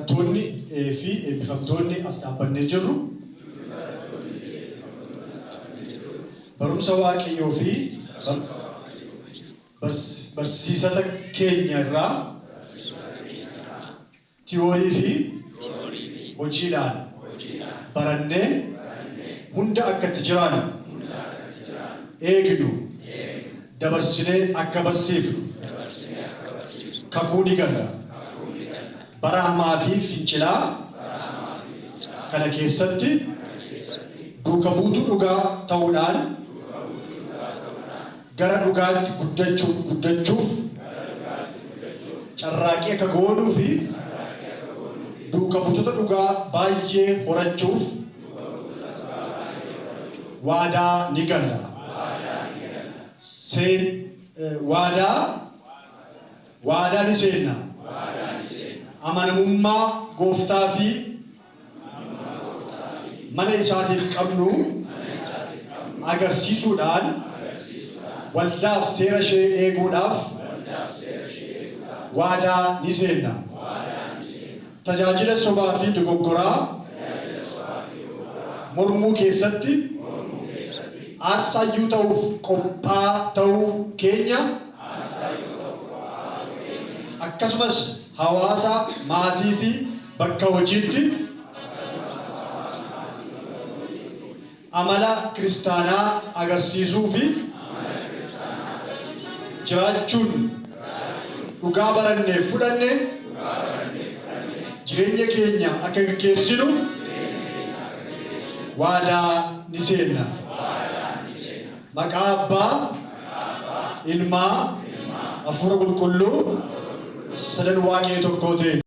Barattoonni fi eebbifamtoonni as dhaabbannee jirru barumsa Waaqayyoo fi barsiisata keenya irraa tiyoorii fi hojiidhaan barannee hunda akka itti jiraannu, eegnu, dabarsinee akka barsiifnu kakuu ni galla. Bara hamaa fi fincilaa kana keessatti duuka buutuu dhugaa ta'uudhaan gara dhugaatti guddachuuf carraaqqii akka goonuu fi duuka buutota dhugaa baay'ee horachuuf waadaa ni galla. Seen waadaa waadaa ni seenna. Amanamummaa Gooftaa fi mana isaatiif qabnu agarsiisuudhaan waldaaf seera ishee eeguudhaaf waadaa ni seenna. Tajaajila sobaa fi dogoggoraa mormuu keessatti aarsaayyuu ta'uuf qophaa ta'uu keenya akkasumas hawaasa, maatii fi bakka hojiitti amala kiristaanaa agarsiisuu fi jiraachuun dhugaa baranneef fudhanne jireenya keenya akka gaggeessinu waadaa ni seenna. Maqaa Abbaa, Ilmaa, Hafuura Qulqulluu sadan Waaqayyo tokkootiin.